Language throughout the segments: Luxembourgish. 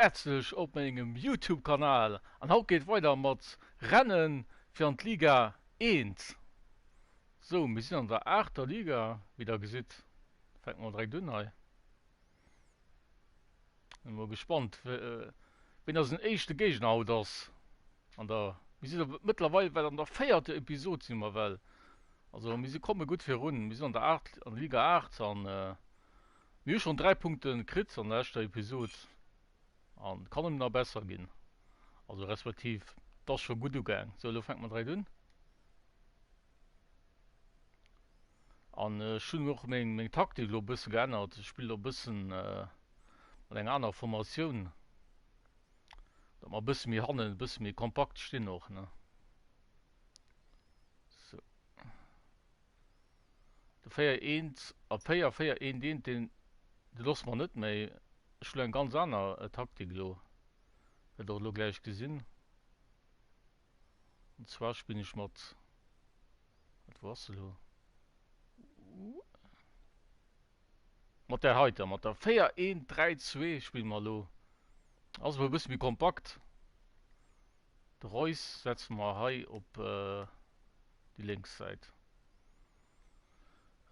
Häerzlech op mengem Youtube Kanal an haut geet weider mat Rennen fir an d'Liga 1. Sou mir sinn an der aachter Liga wéi der gesitt. Fänke mer direkt un hei. Sinn mol gespannt ween eisen éischte Géigner haut ass an der mir sinn mëttlerweil well an der véierter Episode si mer well. Also mir si komme gutt virun. Mir sinn an der 8 an der Liga 8 an Mir hu schonn 3 Punkte kritt an der leschter Episod an kann nëmmen nach besser ginn. Also respektiv et ass scho gutt ugaang. Sou elo fänke mer direkt un. An ech hunn och meng meng Taktik elo e bësse geännert. Ech spillen elo e bëssen mat enger anerer Formatioun, datt mer e bësse méi hannen, e bësse méi kompakt stinn och ne. Sou. De 4 1 a 4 4 1 1 deen dee loosse mer net méi. Ech hu elo eng ganz aner Taktik elo, wäert der och elo gläich gesinn. An zwar spillen ech mat, wat wou ass se elo? Mat där heiter, mat der 4 1 3 2 spille mer elo. Ass awer e bësse méi kompakt. De Reus setze mer hei op déi lénks Säit.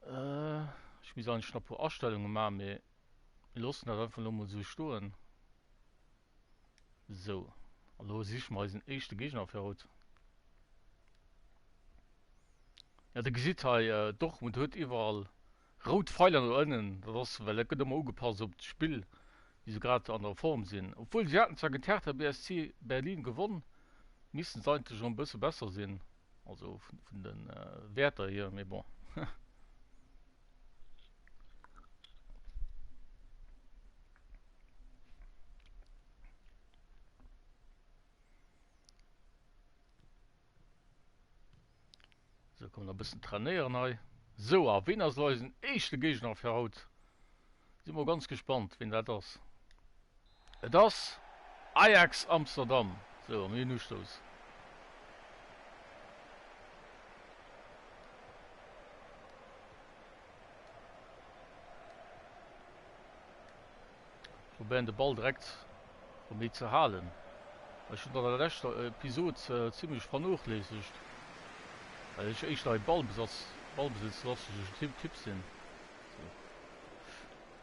Ech misst eigentlech nach e puer Astellunge maachen, mee mir loossen dat einfach elo mol esou stoen. Sou, an elo siche mer eisen éischte Géigner fir haut. Jo, dir gesitt hei, Dortmund huet iwwerall Rout Feiler no ënnen, dat ass well dat gëtt ëmmer ugepasst op d'Spill wéi se grad an der Form sinn. Obwuel si haten zwar géint Hertha BSC Berlin gewonn, missten se eigentlech och e bësse besser sinn, also vun de Wäerter hier, mee bon. Sou, komm nach e bëssen trainéieren hei. Sou, a ween ass elo eisen éischte Géigner fir haut? Si mol ganz gespannt, ween dat ass. Et ass Ajax Amsterdam. Sou, a mir hunn Ustouss. Probéieren de Ball direkt op méi ze halen. Ech hunn an der leschter Episod zimlech vernoochléissegt, well ech éischter e Ballbesatz ballbesitzlastegen Typ sinn.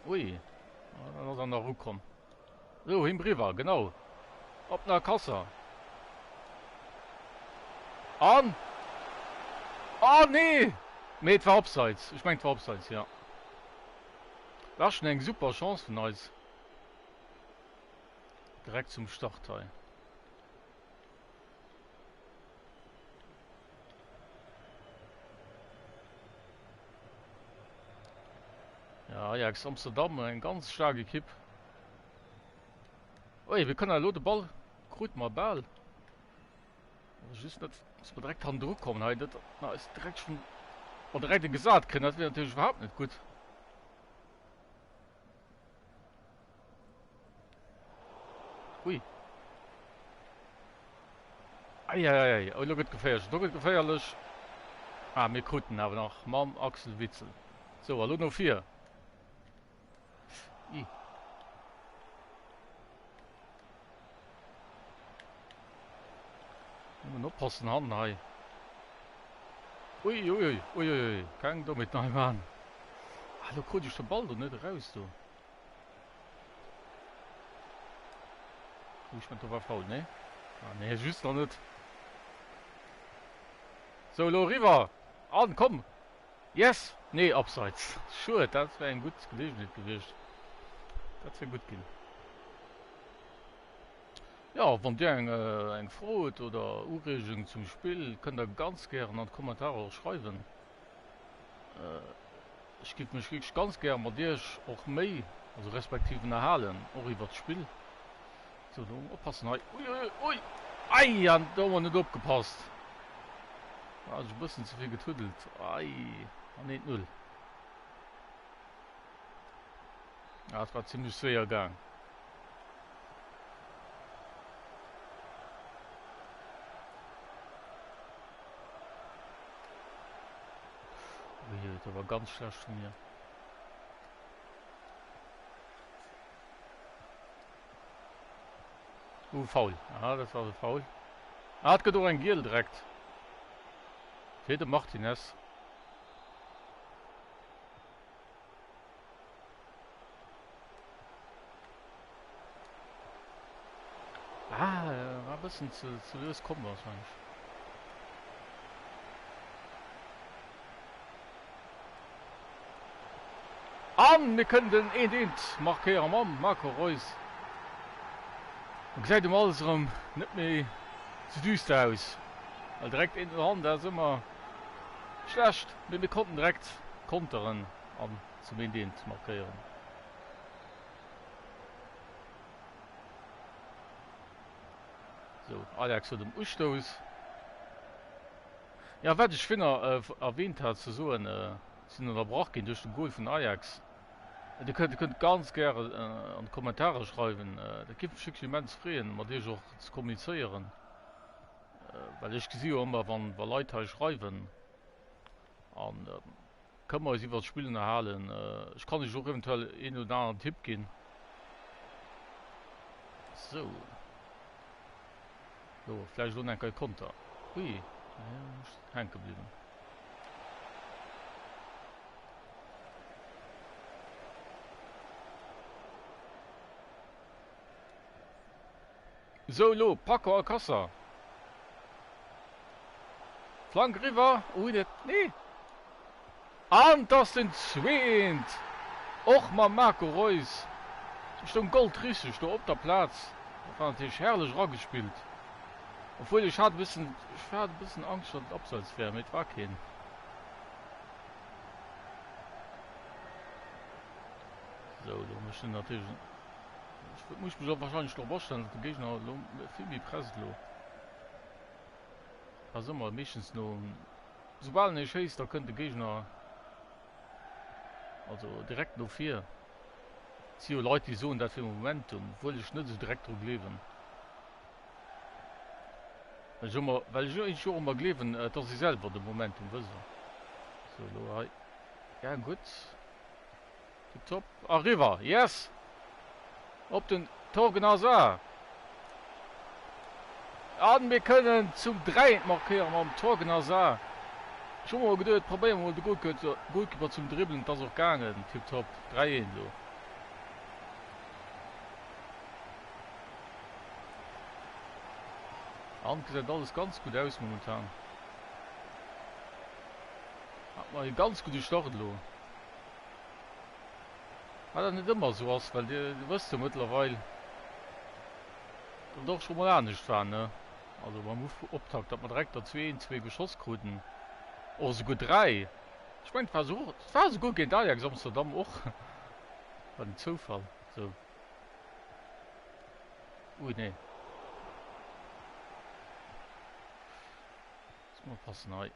Ui, dat ass an der Rukomm. Sou, him riwwer, genau. Op nach Kasser. An! Oh nee! Mee et war Abseits. Ech mengen et war Abseits, jo. War schon eng super Chance vun eis. Direkt zum Start hei. Ja, Ajax Amsterdam, eng ganz stark Ekipp. Ui, wir kënnen elo de Ball krut mer bal. Just net, dass mer direkt hannendru kommen hei. Dat na, ist direkt schon oh, direkt e gesat kréien, dat wier natierlech iwwerhaapt net gutt. Ui. Eieiei, oh, lo gëtt geféierlech, do gëtt geféierlech. Ah, mir kruten awer nach mam Axel Witsel. So, a lo no vir. I. Nëmmen oppassen hannen hei. Ui ui ui ui ui ui, keng Dommheet nei man. Ah, lo krut ech de Ball do net eraus do. Ui, ech mengt do war faul, nee? Ah nee, just nach net. Sou, lo eriwwer. An, komm! Yes! Nee, abseits. Schued, dat wär eng gutt Geleegenheet gewiescht. Dat wär gutt ginn. Jo, wann dir eng eng Fro hutt oder Ureegung zum Spill, kënnt der ganz gären an d'Kommentarer och schreiwen. Ech giff mech wierklech ganz gäre mat iech och méi, also respektiv ënnerhalen, och iwwert d'Spill. Sou, do oppassen hei. Ui, ui, ui! Ei, an do hu mer net opgepasst. Da hat ech e bëssen ze vill getuddelt. Ei, an 1, 0. Ah, et war zimlech séier gaang. Ui, dat war ganz schlecht vun mir. Uh, Foul. Ah, dat war e Foul. Ah, et gëtt och eng Giel direkt fir de Martinez. Ah, war e bëssen ze, ze lues komm wahrscheinlech. An mir kënnen den 1-1 markéiere mam Marco Reus. Da gesäit um alles erëm net méi sou düster aus. Well direkt een no hannen, dat ass ëmmer schlecht. Mee mir konnten direkt konteren an zum 1-1 markéieren. Sou, Ajax huet um Ustouss. Jo, wat ech virun erwähnt hat ze soen, sinn ënnerbrach ginn duerch de Goal vun Ajax. Dir kënnt, dir kënnt ganz gäre an d'Kommentare schreiwen, dat géif mech wierklech immens freeën, mat iech och ze kommunizéieren, well ech gesi jo ëmmer, wann, wa Leit hei schreiwen, an kënne mer eis iwwert d'Spill ënnerhalen. Ech kann iech och eventuell een oder aneren Tipp ginn. Sou. Lo vläicht elo enker e Konter. Ui, hänke bliwwen. Sou elo Paco Alcacer. Flank eriwwer. Ui, dat, nee. An 't ass den zweent! Och mam Marco Reus. Ech stoung goldrichteg do op der Plaz. Dat war natierlech herrlech eragespillt. Obwuel, ech hat e bëssen, ech hat e bëssen Angscht, datt et Abseits wär, mee et war keen. Sou, do mécht en natierlech, ech muss mech och warscheinlech drop astellen, datt de Géigner elo vill méi presst elo. Ass ëmmer meeschtens no. Soubal en ee schéisst, da kënnt de Géigner also direkt no vir. Et si jo Leit, déi soen, dat wier Momentum, obwuel ech net esou direkt dru gleewen. Well ech ëmmer, well ech eigentlech och ëmmer gleewen, dass ee selwer de Momentum, wësst Der. Sou, elo hei, ja gutt. Tiptop. Eriwwer! Yes! Op den Thorgan Hazard! An mir kënnen zum 3 markéieren mam Thorgan Hazard. Ech hu mol geduet, probéiere mol de Goalkeeper zum dribbelen. Et ass och gaangen. Tiptop. 3, 1 elo. An gesäit alles ganz gutt aus momentan. Hat mer e ganz gudde Start elo. Wat dat net ëmmer esou ass, well Dir wësst jo mëttlerweil, datt et och scho mol anescht war, ne? Also beim Optakt, datt mer direkt der 2, 2 geschoss kruten, och esouguer 3. Ech mengen, et war esou, et war esouguer géint Ajax Amsterdam och. Wat en Zoufall. Sou. Ui, nee. Muss mer oppassen hei.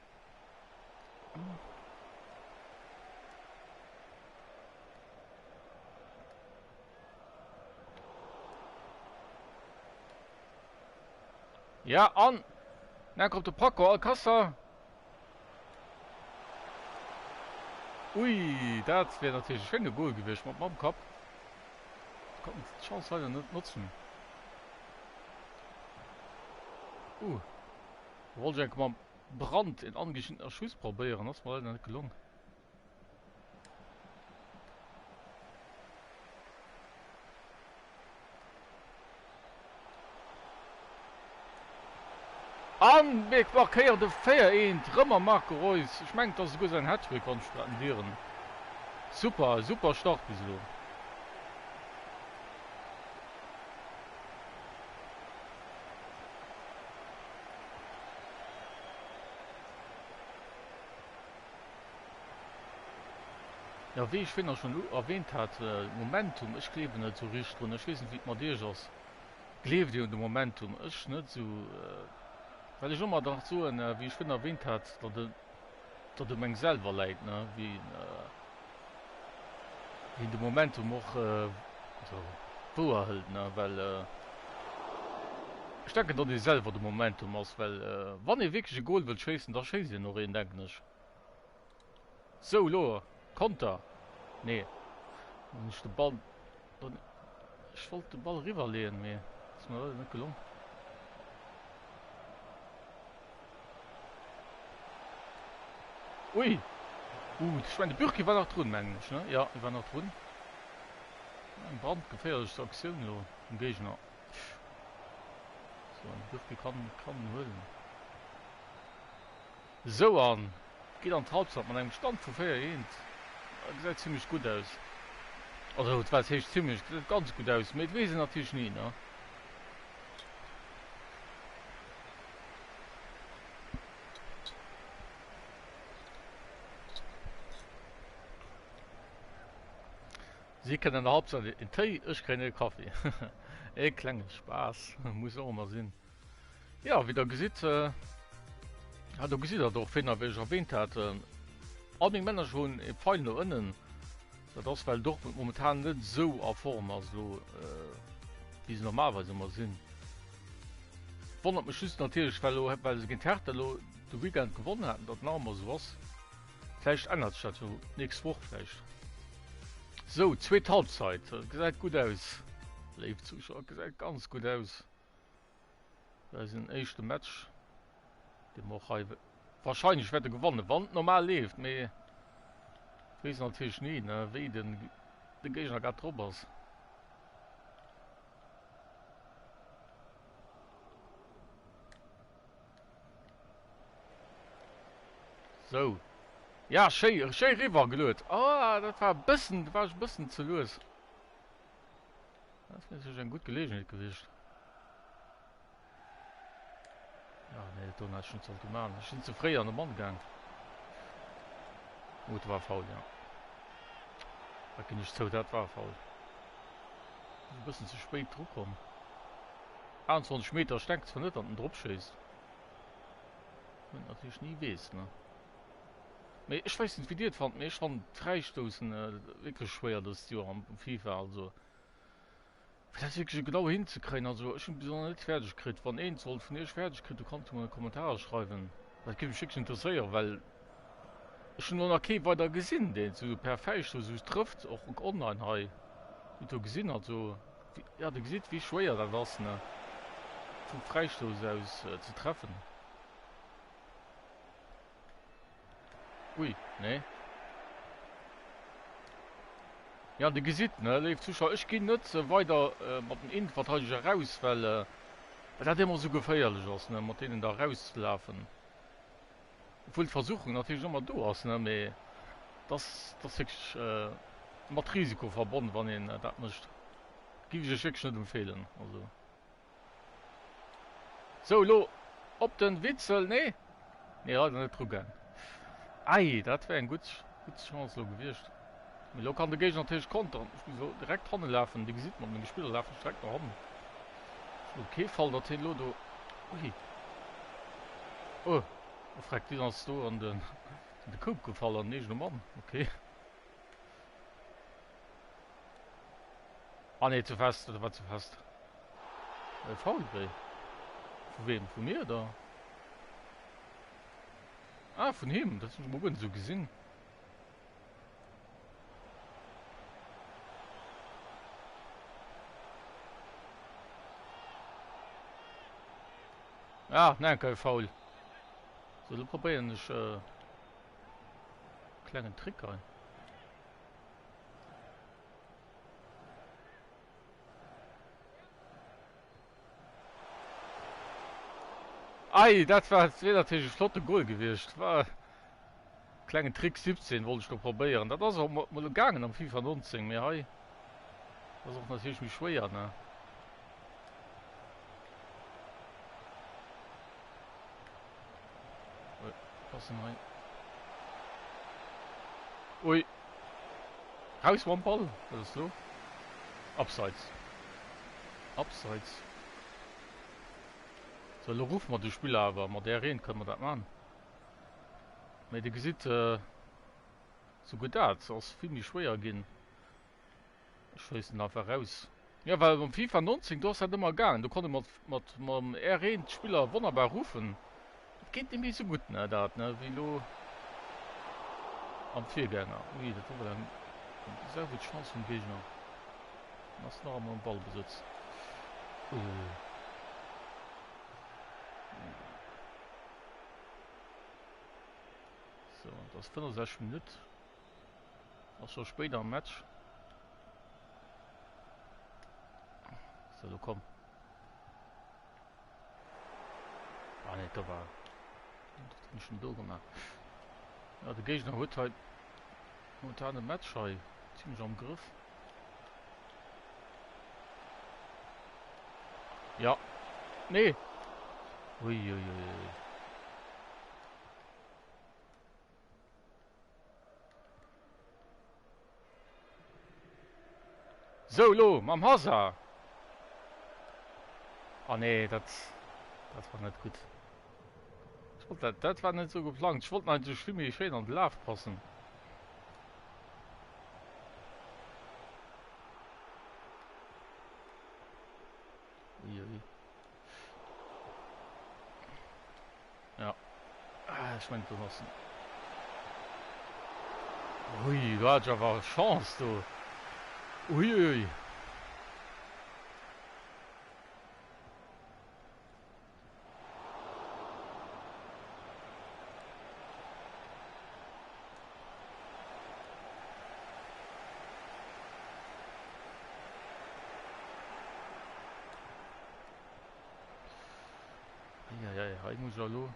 Ja, an dann kommt de Paco Alcacer. Ui, dat wär natierlech e schéine Goal gewiescht mat mam Kapp. Konnten d'Chance leider net notzen. Uh, do wollt ech enke mam Brandt een angeschnittener Schuss probéieren, ass mer leider net gelong. An mir markéieren de 4, 1, rëm mam Marco Reus. Ech mengen et ass esouguer säin Hattrick, wann ech grad net ieren. Super, super Start bis elo. Jo, wéi ech virhin schonn erwähnt hat, Momentum, ech gleewen net esou richteg drun. Ech weess net, wéi et mat iech ass. Gleeft Dir un de Momentum? Ech net esou, well ech ëmmer nach soen, wéi ech virhin erwähnt hat, datt et datt et um engem selwer läit, ne, wéi wéi de Momentum och also wouer hëlt, ne, well ech denken, datt ee selwer de Momentum ass, well wann ee wierklech e Goal wëllt schéissen, da schéisst een och een, denken ech. Sou, elo Konter, nee, hunn ech de Ball, ech wollt de Ball eriwwer leeën, mee. Ass mir leider net gelong. Ui! Uh, ech mengen de Bürki war nach drun, mengen ech, ne? Ja, e war nach drun. Eng brandgeféierlechste Aktioun elo vum Géigner. So, an de Bürki kann, kann en huelen. Sou, an geet an d'Halbzeit mat engem Stand vu 4, 1. Dat gesäit zimlech gutt aus. Also, wat heescht zimlech? Gesäit ganz gutt aus, mee et weess een natierlech ni, ne? Si kënnen an der Halbzeit een Téi, ech kréien e Kaffi. E klenge Spaass muss och ëmmer sinn. Jo, wéi der gesitt, ah do gesitt der et och wéi ech erwähnt hat, all meng Männercher hunn e Pfeil no ënnen. Dat ass well Dortmund momentan net esou a Form ass elo wéi se normalerweis ëmmer sinn. Wonnert mech just natierlech well elo well se géint Hertha elo de Weekend gewonnen haten, datt nach ëmmer esou ass. Vläicht ännert sech dat jo d'nächst Woch vläicht. Sou, zweet Halbzeit, gesäit gutt aus, léif Zuschauer, gesäit ganz gutt aus. Fir eisen éischte Match, dee mer och hei wahrscheinlech wäerte gewannen, wann et normal leeft, mee et weess een natierlech ni, ne, wéi den de Géigner grad drop ass. Sou. Ja, schéi, schéi riwwer geluet. Ah, dat war e bëssen, do war ech e bëssen ze lues. Dat wär natierlech eng gutt Geleegenheet gewiescht. Ja, nee, dat doen hätt ech net sollte maachen. Ech sinn ze fréi an de Mann gaang. Oh, dat war faul, ja. Dat ginn ech zou, dat war faul. E bëssen ze spéit dru komm. 28 Meter, ech denken zwar net, datt en drop schéisst. Wou een natierlech ni weess, ne? Mee ech weess net, wéi dir et fannt, mee ech fannen d'Fräistoussen wierklech schwéier dëst Joer am FIFA. Also fir dat wierklech genau hinzekréien, also ech hunn et bis elo nach net fäerdeg kritt. Wann een sollt vun iech fäerdeg kritt, du kanns jo mol an de Kommentarer schreiwen. Dat géif mech wierklech interesséieren, well ech hunn elo nach kee weider gesinn, deen esou per Fräistouss esou trëfft, och online hei. Hutt der gesinn, also jo, dir gesitt wéi schwéier dat ass, ne, vum Fräistouss aus ze treffen. Ui, nee. Ja, dir gesitt, ne, léif Zuschauer, ech ginn net weider mat den Innenverteidiger eraus, well well dat ëmmer esou geféierlech ass, ne, mat deenen da erauszelafen. Obwuel d'Versuchung natierlech ëmmer do ass, ne, mee et ass, et ass wierklech mat Risiko verbonnen, wann een dat mécht. Giff ech iech wierklech net empfeelen, also. Sou, elo op den Witzel, nee? Nee, leider net dru gaang. Ei, dat wär eng gutt, gutt Chance elo gewiescht. Mee elo kann de Géigner natierlech konteren. Ech muss elo direkt hanne lafen. Dir gesitt, mat menge Spiller lafen ech direkt no hannen. Ech wëll op kee Fall, datt hien elo do, ui, oh, oh freck, deen ass do an den, an de Koup gefall, an den eegene Mann. Okay. Ah nee, zu fest, dat war zu fest. Äh, Foul wéi? Vu wem? Vu mir oder? Ah, vun him, dat hunn ech mol guer net esou gesinn. Ah, nach eng Kéier Foul. So, lo probéieren ech äh, klengen Trick hei. Ei, dat war wier natierlech e flotte Goal gewiescht. War klengen Trick 17 wollt ech do probéieren. Dat ass och mol gaangen am FIFA 19, mee hei ass och natierlech méi schwéier, ne? Ui, passen hei. Ui. Raus mam Ball. Wat ass lo? Abseits. Abseits. So, lo ruffe mer de Spiller awer. Mat R1 kënne mer dat man. Mee dir gesitt, souguer dat ass vill méi schwéier ginn. Ech schéissen einfach raus. Jo well um FIFA 19 do ass dat ëmmer gaangen, do konnt ee mat mat mam R1 d'Spiller wonnerbar ruffen. Et geet net méi sou gutt ne dat ne wéi lo am Virgänger. Ui dat wor eng saugutt Chance vum Géigner. An ass nach ëmmer am Ballbesëtz. Uiuiui. Et ass 65 Minutt. Ass scho spéit am Match. So, lo komm. Ah nee, do war. Dat hunn ech schon do gemaach. Ja, de Géigner huet hei momentan de Match hei zimmlech am Grëff. Ja. Nee. Ui, ui, ui, ui. Sou, lo mam Hazard. Ah nee, dat, dat war net gutt. Ech wollt dat, dat war net sou geplangt. Ech wollt eigentlech vill méi schéin an de Laf passen. Ui, ui. Ja. Ah, ech mengen, do ass en. Ui, do hat ech awer Chance do. Ui, ui, ui. Eieiei, hei muss ech elo.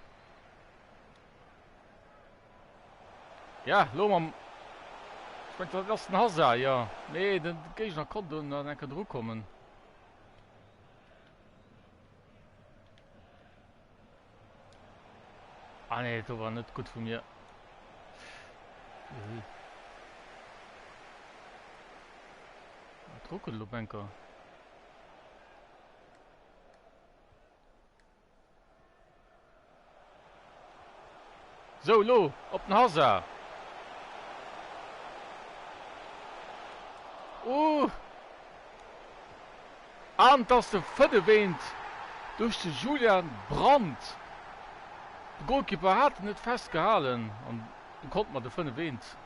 Ja, lo mam. Ech mengen, dat ass den Hazard, jo. Nee, den Géigner konnt do nach eng Kéier drukommen. Ah nee, do war net gutt vu mir. Ui. Et ruckelt elo Bänker. Sou, lo op den Hazard! Ooh! An et ass de 5 eent duerch de Julian Brandt. De Golkipper hat en net fest gehalen an du konnt mer de 5 eent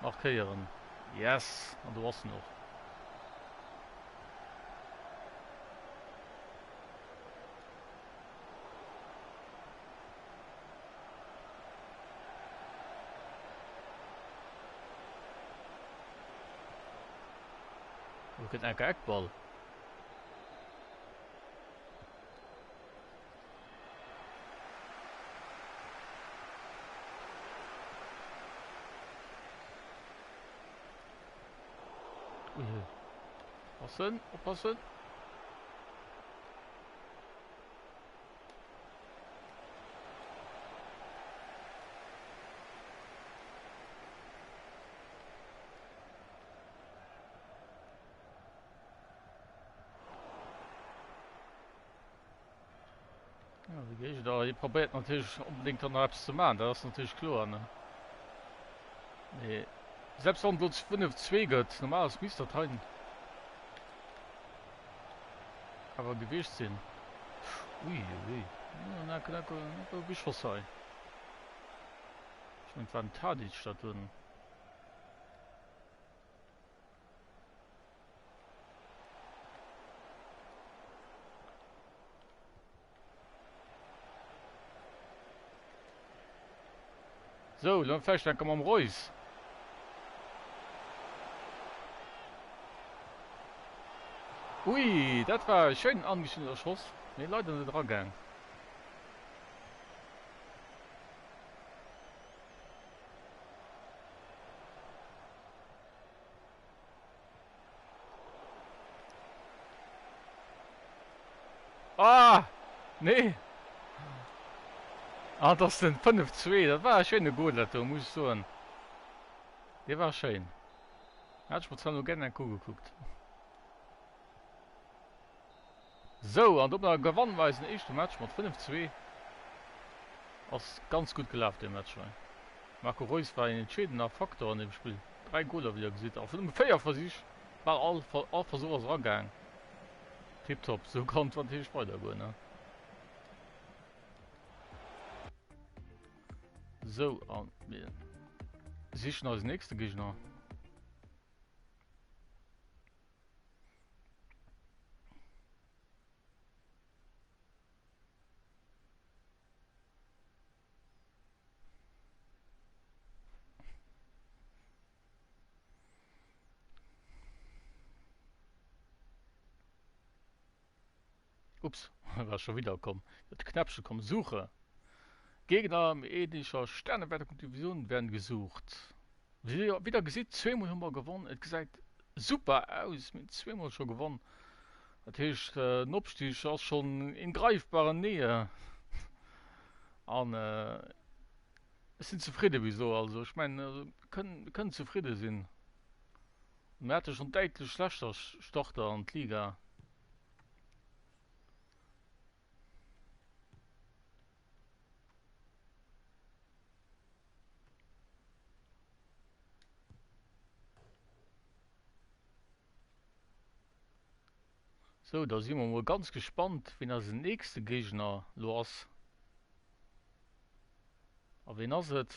markéieren. Yes! An do ass en och. Do kënnt enker Eckball. Ui. Oppassen, oppassen. Ja, de Géigner, hie probéiert natierlech onbedéngt dann nach eppes ze maachen, dat ass natierlech kloer, ne? Mee selbst wann et elo 5, 2 gëtt, normalerweis misst dat hei awer gewiescht sinn. Ui, ui, ui, geschoss hei. Ech mengen, et war den Tadic dat dunn. Sou, lo vläicht enke mam Reus. Ui, dat war e schéinen angeschniddener Schoss, mee leider net eragaang. Ah! Nee! Ah, dat ass den 5-2. Dat war e schéine Goal, dat do, muss ech soen. Dee war schéin. Hat ech mer zwar lo gären eng ugekuckt. Sou, an domadder gewannen mer eisen éischte Match mat 5, 2. Ass ganz gutt gelaf dee Match hei. Marco Reus war een entscheedender Faktor an deem Spill. 3 Goler wéi der gesitt a vun nëmme 4 Versich bal all all Versuch ass eragaang. Tiptop, sou kann et natierlech weidergoen ne. Sou, an mir sichen eisen nächste Géigner. Ups, war scho widder komm. Iwwer de Knäppche komm. Suche. Gegner mit ähnlicher Sternewertung und Division werden gesucht. Wéi der gesitt, zweemol hu mer gewonn. Et gesäit super aus. Mir hunn zweemol scho gewonn. Dat heescht, den Opstig ass schonn in greifbarer Nähe. An ech sinn zefridde bis elo. Also ech mengen, mir kënnen zefridde sinn. Mir hate schonn däitlech schlechter Starter an d'Liga. Sou, da si mer mol ganz gespannt, wien eisen nächste Géigner lo ass. A ween ass et?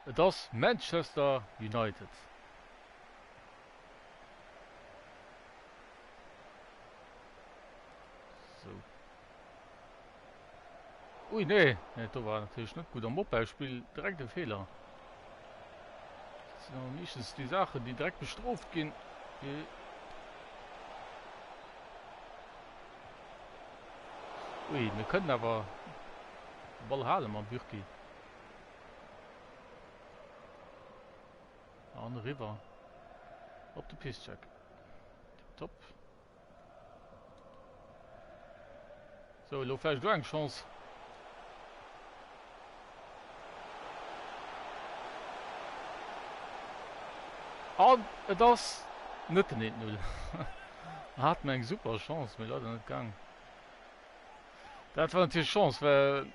Et ass Manchester United. Sou. Ui, nee, nee, do war natierlech net gutt am Opbauspill. Direkt e Feeler. Dat sinn awer meeschtens déi Saachen, déi direkt bestrooft ginn. Ui, mir kënnen awer de Ball hale mam Bürki. An eriwwer op de Piszczek. Tipptopp. Sou, elo vläicht elo eng Chance. An et ass net den 1-0. Hat mer eng super Chance, mee leider net gaang. Dat war natierlech Chance, well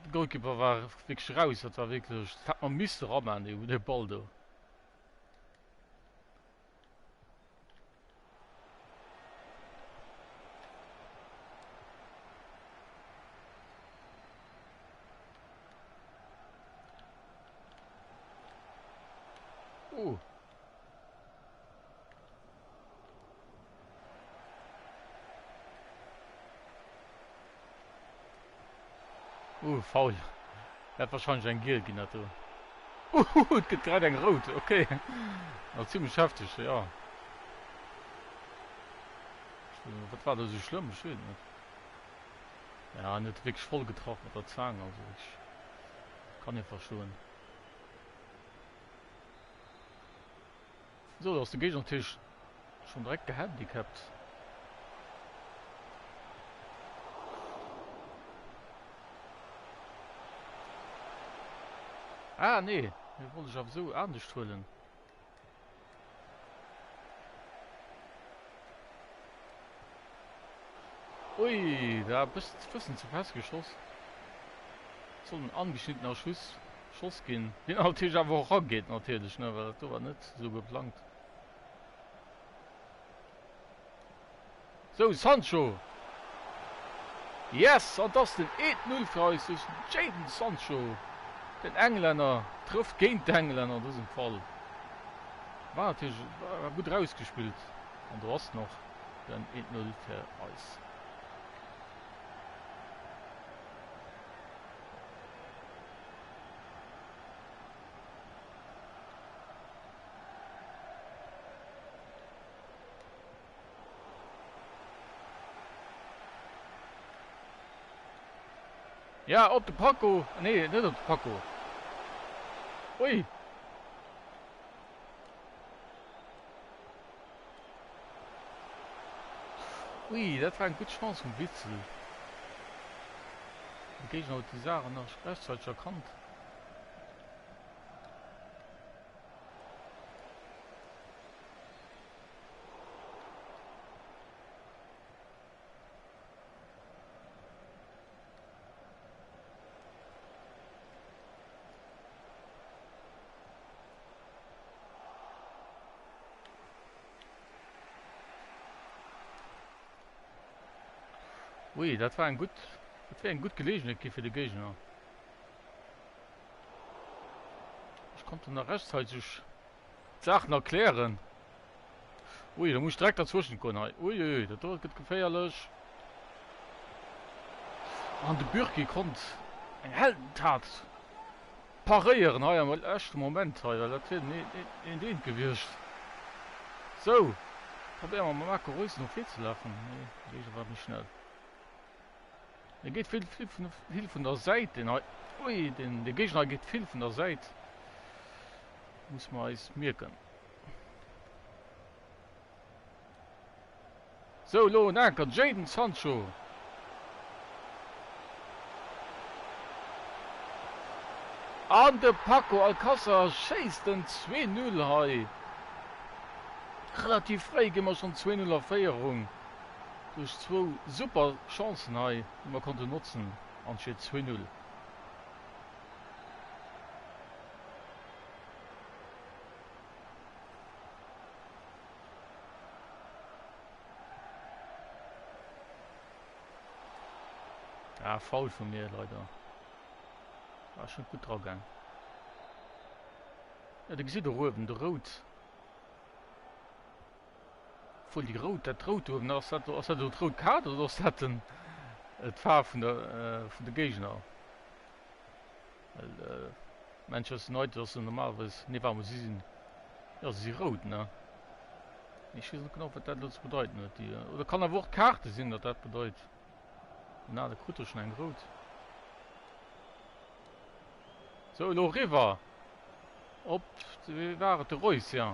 de Goalkeeper war wierklech raus. Dat war wierklech, dat hätt mer misste raman, dee Ball do. Uh. Uh, faul. Dat wahrscheinlech eng giel ginn dat do. Uhuhu, et gëtt grad eng rout, ok. Ah, zimmlech hefteg, ja. Wat war do sou schlëmm? Ech weess et net. Ja, en huet wierklech voll getraff mat der Zaang, also wierklech, kann ee verstoen. Sou, da ass de Géigner natierlech schonn direkt gehandicapt. Ah nee, dee wollt ech awer sou anescht huelen. Ui, da bëssen ze fest geschoss. Soll en angeschnittener Schuss Schoss ginn, deen natierlech awer och erageet natierlech, ne, well dat do war net esou geplangt. Sou, Sancho! Yes! An 't ass den 1-0 fir eis duerch den Jadon Sancho. Den Englänner trëfft géint d'Englänner an dësem Fall. War natierlech, war gutt erausgespillt an do ass nach den 1-0 fir eis. Ja, op de Paco! Nee, net op de Paco. Ui! Ui, dat war eng gutt Chance vum Witsel. De Géigner huet déi Saachen nach rechtzäiteg erkannt. Ui, dat war eng gutt, dat wär eng gutt Geleegenheet gi fir de Géigner. Ech konnt nach rechtzäiteg d'Saachen erklären. Ui, da muss ich direkt dazwischen goen hei. Ui, ui, dat do gëtt geféierlech. An de Bürki konnt eng Heldentat paréieren hei am leschte Moment hei, well dat wier den eent eent gewiescht. Sou, probéiere mer mam Marco Reus no vir ze lafen. Nee, de Géigner war méi schnell. Dee geet vill, vill vun, vill vun der Säit, deen hei. Ui, den, de Géigner hei geet vill vun der Säit. Muss mer eis mierken. Sou, elo en Anker, Jadon Sancho. An de Paco Alcacer schéisst den 2-0 hei. Relativ fréi gi mer schonn 2-0 a Féierung duerch zwou super Chancen hei, déi mer konnten notzen an et steet 2-0. Ah, faul vu mir leider. War schon gutt dra gaang. Ja, du gesitt och uewen de rout. Obwuel déi rout, dat rout uewen, ass dat, ass dat elo d'rout Kaart oder ass dat den, d'Faarf vun der, vun de Géigner? Well Manchester United ass jo normalerweis, nee waart mol, si sinn, jo si si rout, ne? Mee ech weess net genau wat dat elo ze bedeiten huet, déi, oder kann awer och d'Kaarte sinn, datt dat bedeit. Na, da krut e schonn eng rout. Sou, elo eriwwer op, wee war et, de Reus, jo.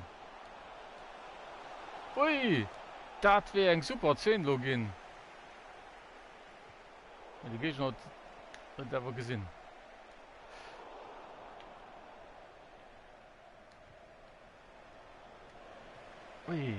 Ui, dat wier eng super Zeen elo ginn. Mee de Géigner huet et awer gesinn. Ui.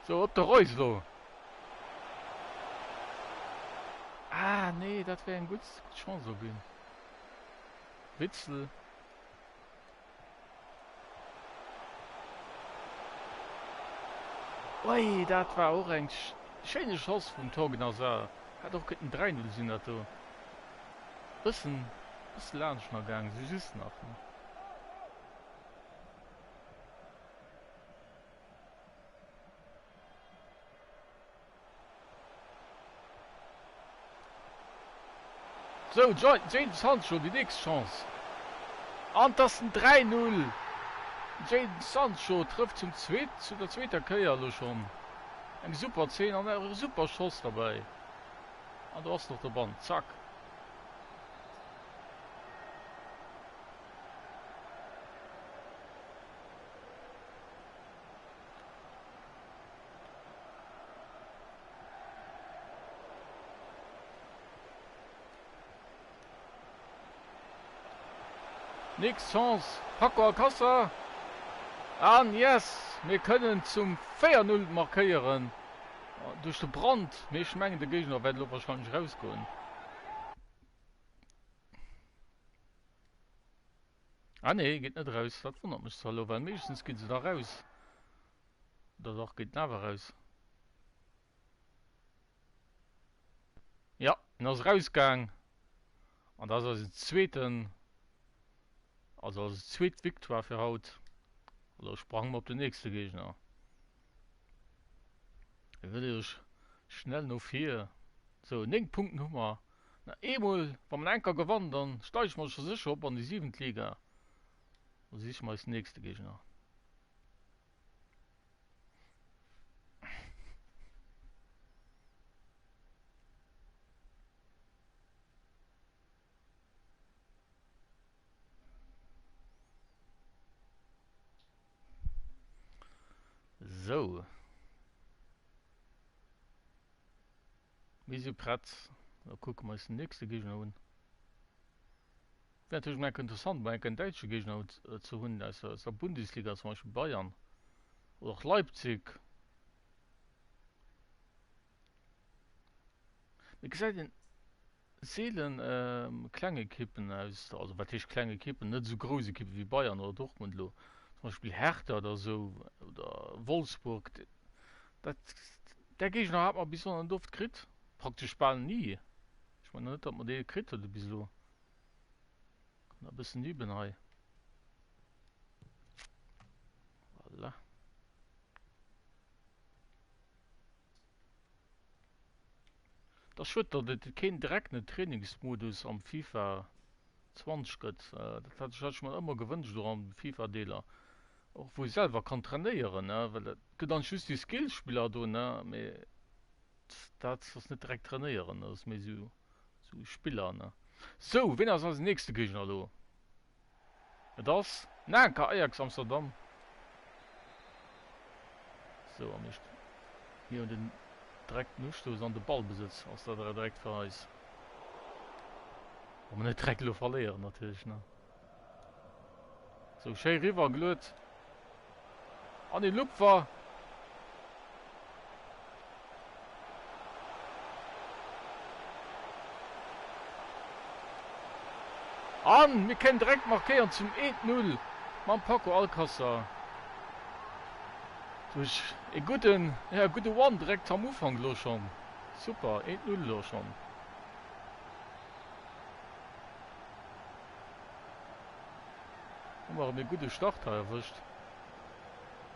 Sou, op de Reus elo. Ah, nee, dat wär eng gutt Chance elo ginn. Witzel. Ui, dat war och eng schéine Schoss vum Thorgan Hazard. Hätt och kënnten 3, 0 sinn dat do. Bëssen, bësse laanscht nach gaang, sou just nach. Sou, Jadon Sancho, déi nächst Chance. An 't ass den 3, 0. Jadon Sancho trëfft zum zweet, zu der zweeter Kéier elo schonn. Eng super Zeen an e super Schoss derbäi. An do ass en och de Band. Zack. Nächst Chance, Paco Alcacer an yes, mir kënnen zum 4, 0 markéieren duerch de Brandt, mee ech mengen de Géigner wäert elo wahrscheinlech erausgoen. Ah nee, geet net eraus, dat wonnert mech zwar elo, well meeschtens gi se da raus. Oder dach, geet en awer eraus. Jo, en ass erausgaang an dat ass eisen zweeten, also eis zweet Victoire fir haut. Elo sprange mer op den nächste Géigner. Mir wëlle jo schnell no vir. Sou, 9 Punkten hu mer. Na eemol, wa mer enker gewannen, dann steige mer scho sécher op an déi siwent Liga. Lo siche mer eis nächste Géigner. Sou. Mir si prett. Da kucke mer eis den nächste Géigner un. Wär natierlech mol enk interessant mol enk en däitsche Géigner ze hunn aus der Bundesliga, zum Beispill Bayern oder och Leipzig. Mee gesäit een seelen kleng Ekippen aus, also wat heescht kleng Ekippen, net esou grouss Ekippen wéi Bayern oder Dortmund elo, zum Beispill Hertha oder esou oder Wolfsburg, dat där Géigner hat mer bis elo net oft kritt, praktesch bal ni. Ech mengen net, datt mer dee kritt huet bis elo. Kann e bëssen üben hei. Voilà. Et ass schued, datt et keen direkten Trainingsmodus am FIFA 20 gëtt. Dat hat ech hat ech mer ëmmer gewënscht, och an FIFA-Deeler, och wou ee selwer kann trainéieren, ne, well et gëtt anscheinend just déi Skillspiller do, ne, mee dat ass net direkt trainéieren, dat ass méi sou sou Spiller, ne. Sou, ween ass eisen nächste Géigner elo? Et ass Nanka Ajax Amsterdam. Sou, a mir mir hunn den direkten Ustouss an de Ballbesëtz ass dat direkt fir eis. Wa mer net direkt elo verléieren natierlech, ne. Sou, schéi riwwer geluet. An ee Lupfer. An mir kënnen direkt markéieren zum 1-0 mam Paco Alcacer. Duerch e gudden, ja, gudde One direkt am Ufank elo schonn. Super, 1-0 elo schonn. Hu mer erëm ee gudde Start hei erwëscht.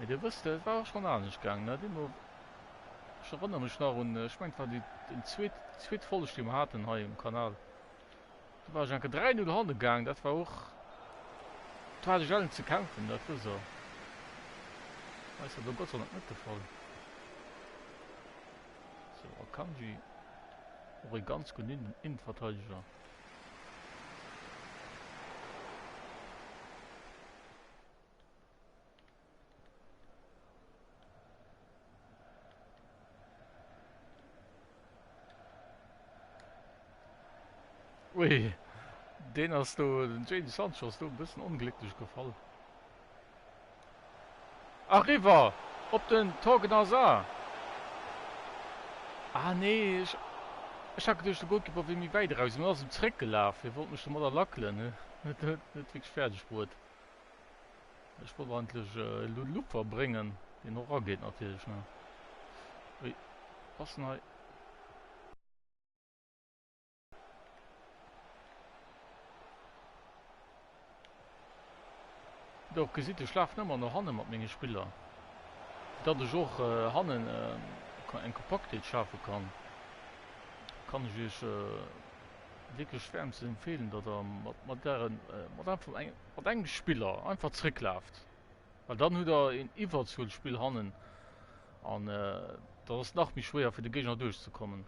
Mee dir wësst, et war och schonn anescht gaangen, ne? Deemno, ech erënnere mech nach un, ech mengen et war déi den zweet, zweet Folg déi mer haten hei um Kanal, do war ech eng Kéier 3, 0 hanne gaang, dat war och, do hat ech ellen ze kämpfen, dat wësst der. Hei ass dat elo Gott sei Dank net de Fall. Sou, Akanji, och ee ganz gudden Innenverteideger. Ui, deen ass do, den Jadon Sancho ass do e bëssen onglécklech gefall. Eriwwer op den Thorgan Hazard. Ah nee, ech, ech hat geduecht de Goalkeeper wier méi wäit eraus, mee en ass em zeréckgelaf. Hie wollt mech domadder lackelen, huet et net wierklech fäerdeg bruet. Ech wollt eigentlech elo de Lupfer bréngen, deen och erageet natierlech, ne. Ui, passen hei. Wéi der och gesitt, ech lafen ëmmer no hanne mat menge Spiller, fir datt ech och hannen eng Kompaktheet schafe kann. Kann ech iech wierklech wärmstens empfeelen, datt der mat ären, mat einfach mat engem Spiller einfach zrécklaaft, well dann hutt der een Iwwerzuelspill hannen an dat ass nach méi schwéier fir de Géigner duerchzekommen.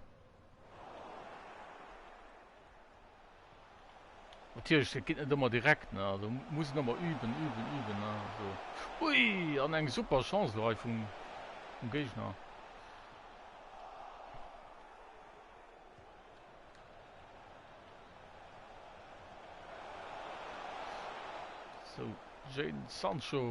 Natierlech, dat geet net ëmmer direkt, ne? Also muss een ëmmer üben, üben, üben, ne? Also, ui, an eng super Chance elo hei vum, vum Géigner. Sou, Jadon Sancho.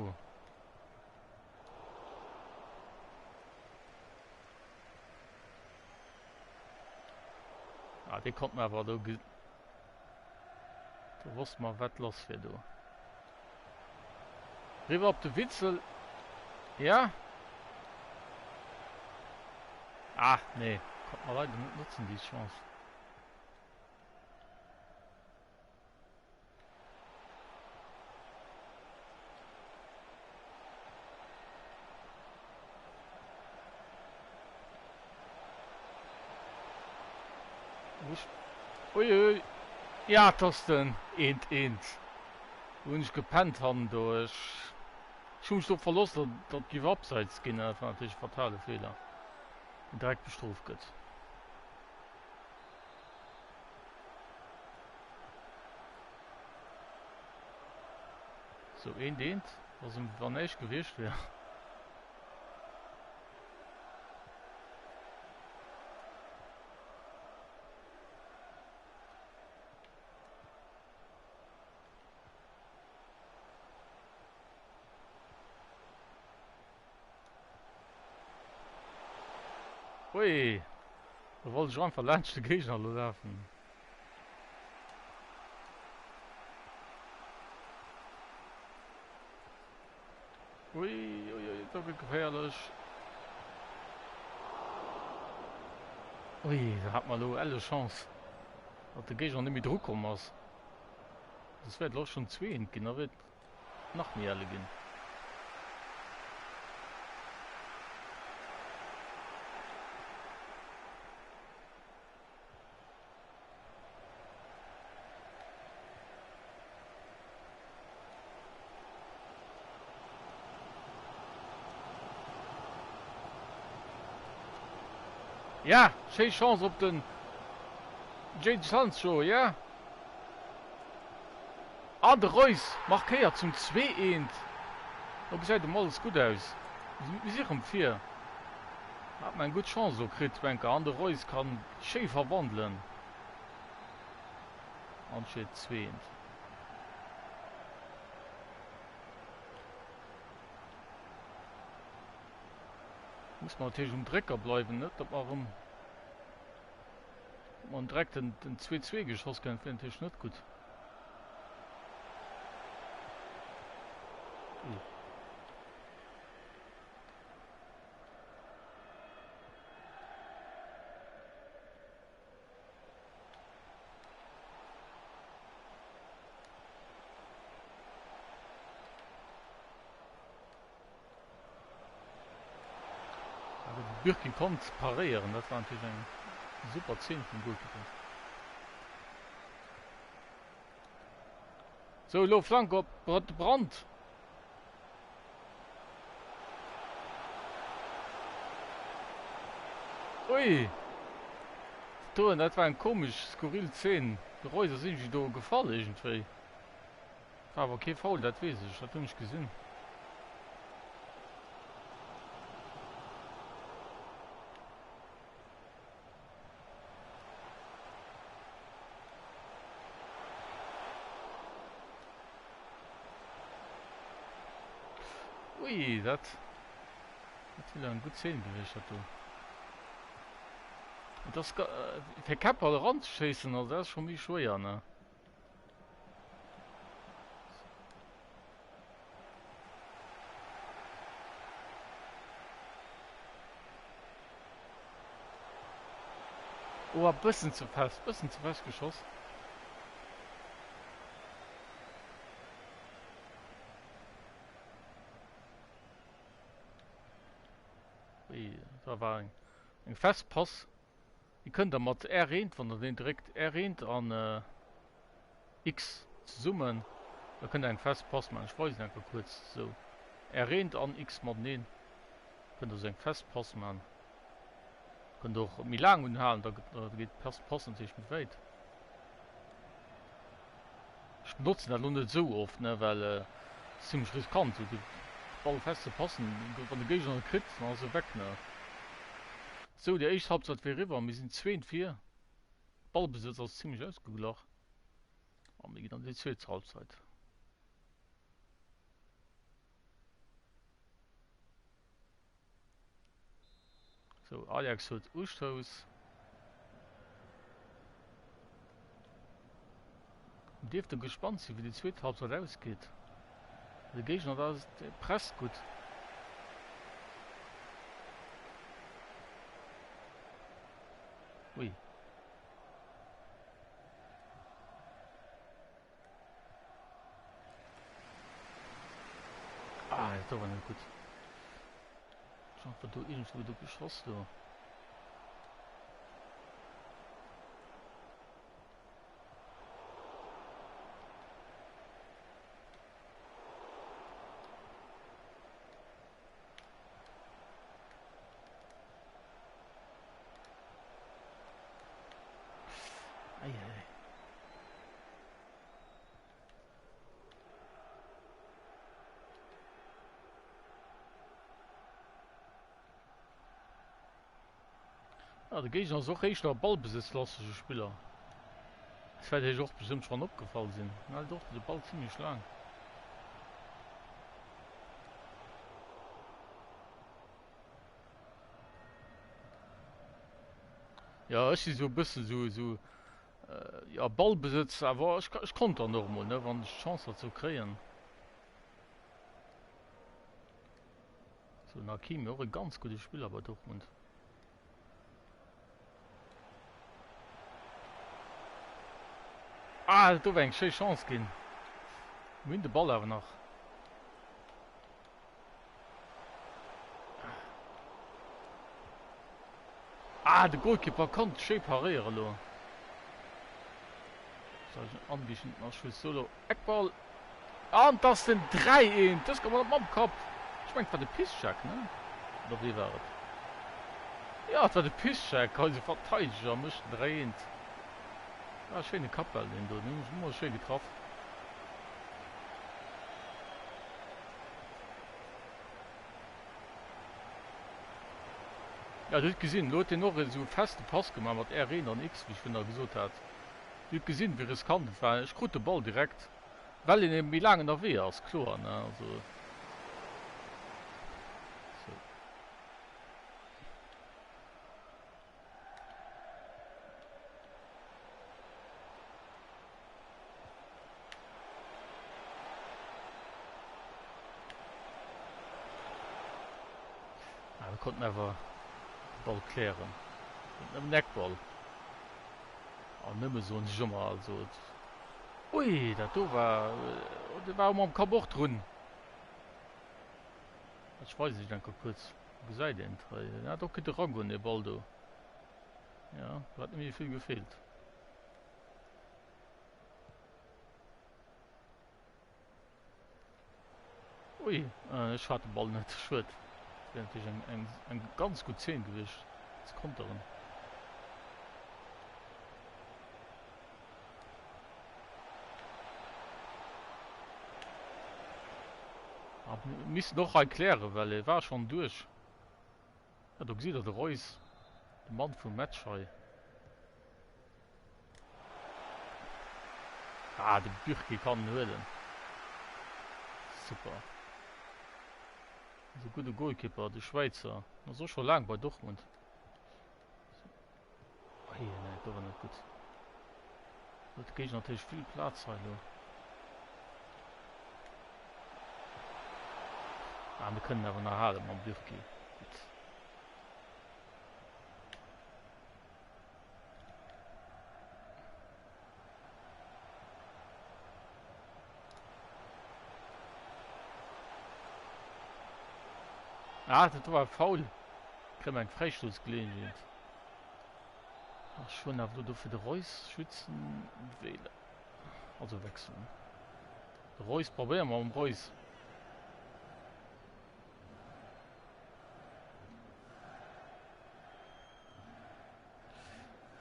Ah, dee konnt mer awer do ge Do wosste mer wat lass wier do. Riwwer op de Witzel. Ja. Ah, nee. Konnt mer leider net notzen, déi Chance. Uiuiui. Ja, et ass den eent eent. Do hunn ech gepennt hannen do. Ech hu mech drop verloss, datt datt giff abseits ginn. Dat war natierlech e fatale Feeler, deen direkt bestrooft gëtt. Sou, eent eent, ass em wann näischt gewiescht wär. Ui, do wollt ech einfach laanscht de Géigner elo lafen. Ui, ui, ui, do gëtt geféierlech. Ui, do hat mer elo elle Chance, datt de Géigner net méi dru komm ass. Soss wär et elo schonn 2-1 ginn, da wier et nach méi elle ginn. Ja, schéi Chance op den Jadon Sancho, ja. An de Reus markéiert zum 2, 1. Lo gesäit emol alles gutt aus. Mir si rëm vir. Hat mer eng gutt Chance elo kritt, Wenger. An de Reus kann schéi verwandelen. An steet 2, 1. Muss mer natierlech um Drécker bleiwen, net datt mer erëm datt mer direkt den den 2-2 geschoss kréien, dat wier natierlech net gutt. Ui. De Bürki konnt paréieren, dat war natierlech eng super Zeen vum Goalkeeper. Sou, elo Flank op de Brandt. Ui! Dat dat war eng komesch, skurril Zeen. De Reus ass iergendwéi do gefall iergendwéi. War awer kee Foul, dat weess ech, dat hunn ech gesinn. Ui, dat dat wier eng gutt Zeen gewiescht, dat do. Et ass fir Käppball eranzeschéissen, also dat ass scho méi schwéier, ne? Oh, e bëssen ze fest, bëssen ze fest geschoss. Ui, da war eng, eng fest Pass. Déi kënnt der mat R1, wann der deen dréckt, R1 an X zesummen, da kënnt der eng fest Pass maachen. Ech weisen enker kuerz esou. R1 an X mateneen, kënnt der esou eng fest Pass maachen. Kënnt och méi laang unhalen, da geet d'Pass natierlech méi wäit. Ech benotzen dat lo net esou oft, ne, well et ass zimlech riskant esou de Ball fest ze passen. Wann de Géigner e kritt, dann ass e weg, ne. Sou, déi éischt Halbzeit wier eriwwer, mir sinn zweent vir. Ballbesëtz ass zimlech ausgeglach a mir ginn an déi zweet Halbzeit. Sou, Ajax huet Ustouss. Mir dierfte gespannt sinn, wéi déi zweet Halbzeit ausgeet. De Géigner da presst gutt. Ui. Ah, dat war net gutt. Ech einfach do irgendwou do geschoss do. Ei, ei. Ah, de Géigner ass och éischter e ballbesëtzlastege Spiller. Dat wäert iech och bestëmmt schonn opgefall sinn. En hält och de Ball zimmlech laang. Jo, ech si sou e bëssen sou, sou, jo, Ballbesëtz, awer ech, ech kontern och emol, ne, wann ech d'Chance derzou kréien. Sou, den Hakimi, och e ganz gudde Spiller bei Dortmund. Ah, dat do wär eng schéi Chance ginn. Mir hunn de Ball awer nach. Ah, de Goalkeeper konnt schéi paréieren elo. Angeschnitten Schuss. Solo Eckball. An et ass den 3, 1. Dës gouf mam Kapp. Ech mengen et war de Piszczek, ne? Oder wee war et? Jo, et war de Piszczek, eise Verteideger, mécht den 3 eent. War e schéine Kappball deen do, deen hunn ech emol schéi getraff. Ja, Dir hutt gesinn, elo huet deen och esou e feste Pass gemaach mat R1 an X, wéi ech virun nach gesot hat. Dir hutt gesinn, wéi riskant et war. Ech krut de Ball direkt, well een ebe méi laang ënnerwee ass, kloer, ne, also. Sou. Ah, wir konnten awer de Ball klären. Nëmmen Eckball. Ah, nëmme soen ech ëmmer. Also, ui, dat do war, dee war mam Kapp och drun. Ech weisen iech enker kuerz. Gesäit een et hei. En hat och kënne eragoen, dee Ball do. Jo, do hat net méi vill gefeelt. Ui, ech hat de Ball net. Schued. Dat wär natierlech eng, eng, eng ganz gutt Zeen gewiescht ze konteren. Ah, mir missten och hei klären, well e war schonn duerch. Ja, do gesitt der de Reus, de Mann vum Match hei. Ah, de Bürki kann en huelen. Super. Esou gudde Goalkeeper, de Schwäizer. Ass och scho laang bei Dortmund. Ei, nee, do war net gutt. Huet de Géigner natierlech vill Plaz hei elo. Ah, mir kënnen awer nach hale mam Bürki. Gutt. Ah, dat war faul. Kréie mer eng Fräistoussgeleeënheet. Ech hunn awer elo do fir de Reus schützen wéilen. Also wechseln. De Reus probéiere mer mam Reus.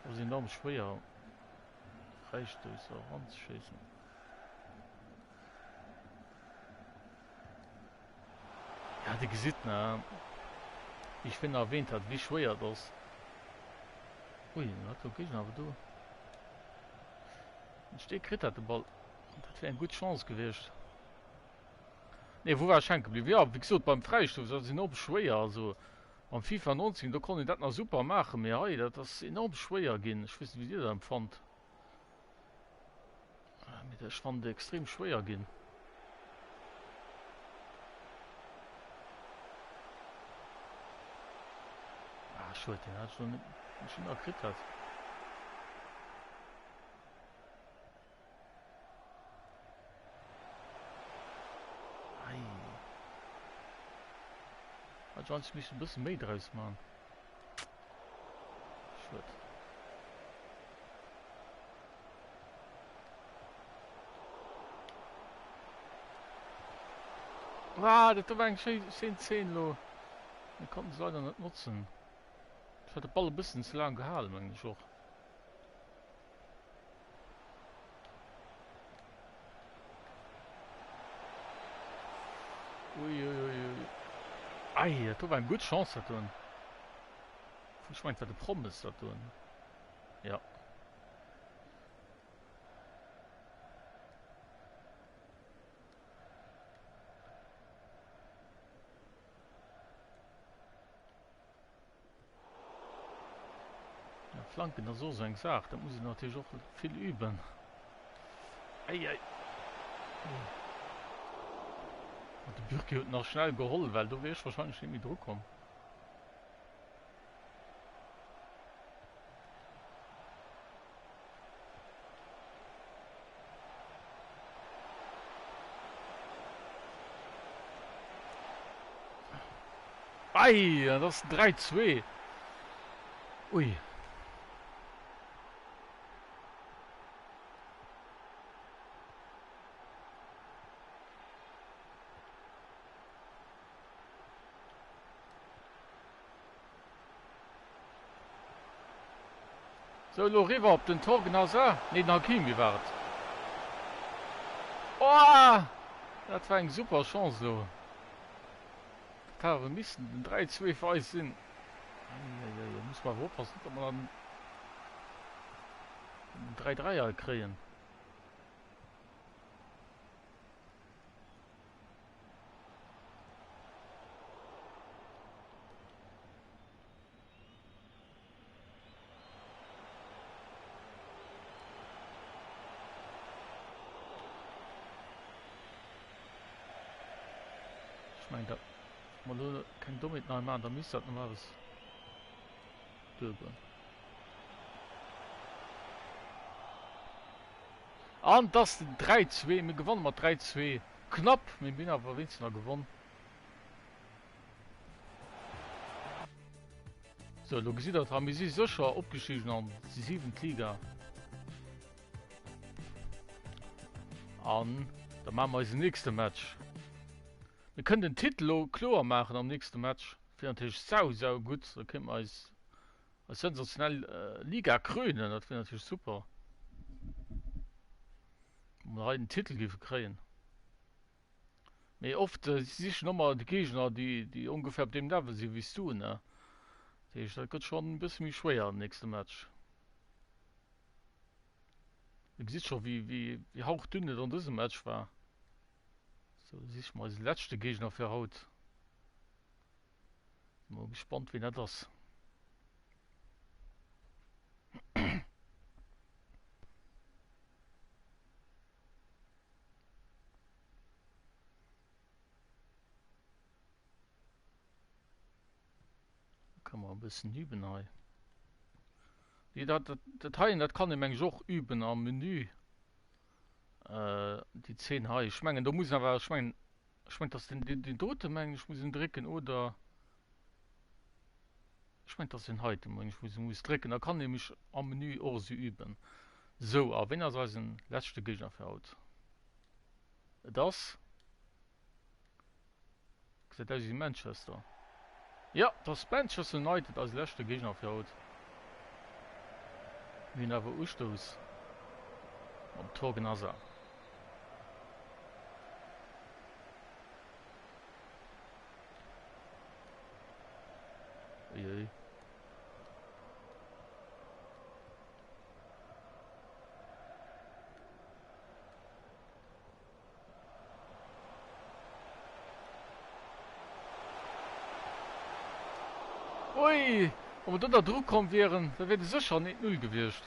Ass enorm schwéier Fräistösser eranzeschéissen. Ja, Dir gesitt, ne, wéi ech virun erwähnt hat, wéi schwéier et ass. Ui, den hat lo Géigner awer do. Den Stee kritt hat de Ball. Dat wär eng gutt Chance gewiescht. Nee, wou war ech hänke bliwwen? Jo, wéi gesot, beim Fräistouss, dat ass enorm schwéier. Also am FIFA 19, do konnt een dat nach super maachen, mee hei, dat ass enorm schwéier ginn. Ech weess net, wéi Dir dat empfannt. Mee ech fannen et extrem schwéier ginn. Ah, schued, deen hat ech lo net, ech nach kritt hat. Ei. Hat ech eigentlech missen e bësse méi draus man. Schued. Ah, dat do war eng schéi, schéin Zeen elo. Mir konnten se leider net notzen. Ech hat de Ball e bëssen ze laang gehalen, mengen ech och. Ui, ui, ui, ui. Ei, dat do war eng gutt Chance, dat doen. Ech mengen, et war de Promes, dat doen. Ja. Ja, Flanken ass och esou eng Saach, dat muss een natierlech och vill üben. Ei, ei. De Bürki huet nach schnell geholl, well do wier ech wahrscheinlech net méi dru komm. Ei, dat ass 3, 2. Ui. Sou, elo eriwwer op den Thorgan Hazard. Nee, den Hakimi war et. Oh! Dat war eng super Chance elo. Dat hat awer missen den 3, 2 fir eis sinn. Eieiei, do muss mer awer oppassen, net datt mer dann den 3, 3 hei kréien. Ech mengen dat wa mer elo keng Dommheeten hei maachen, da misst dat normalerweis duergoen. An et ass den 3, 2. Mir gewanne mat 3, 2. Knapp, mee mir hunn awer wéinstens nach gewonn. Sou, elo gesitt der et hei, mir si sécher opgestigen an déi siwent Liga. An da maache mer eisen nächste Match. Mir kënnen den Titel elo kloer maachen am nächste Match. Wier natierlech sau, sau gutt. Da kéinte mer eis eis sensationell Liga krönen. Dat wier natierlech super, wa mer hei den Titel géife kréien. Mee oft sichen ëmmer déi Géigner déi déi ongeféier op deem Level sinn wéi s du, ne? Dat heescht dat gëtt schonn e bësse méi schwéier den nächste Match. Dir gesitt scho wéi wéi wéi hauchdünn et an dësem Match war. Sou, da siche mer eise leschte Géigner fir haut. Sinn mol gespannt wien dat ass. Kann man e bëssen üben hei. Nee, dat, dat, dat heien, dat kann ee meng ech och üben am Menü. Äh, déi Zeen hei. Ech mengen, do muss een awer, ech mengen, ech mengen, dass den, den, den dote mengen ech muss een drécken oder ech mengen, dass den heite mengen ech muss, muss drécken. Da kann ee mech am Menü och esou üben. Sou, a ween ass eisen leschte Géigner fir haut? Et ass, gesäit aus wéi Manchester. Jo, et ass Manchester United, eise leschte Géigner fir haut. Mir hunn awer Ustouss mam Thorgan Hazard. Uiui. Ui, wa mer do da dru komm wieren, da wier et sécher en 1-0 gewiescht.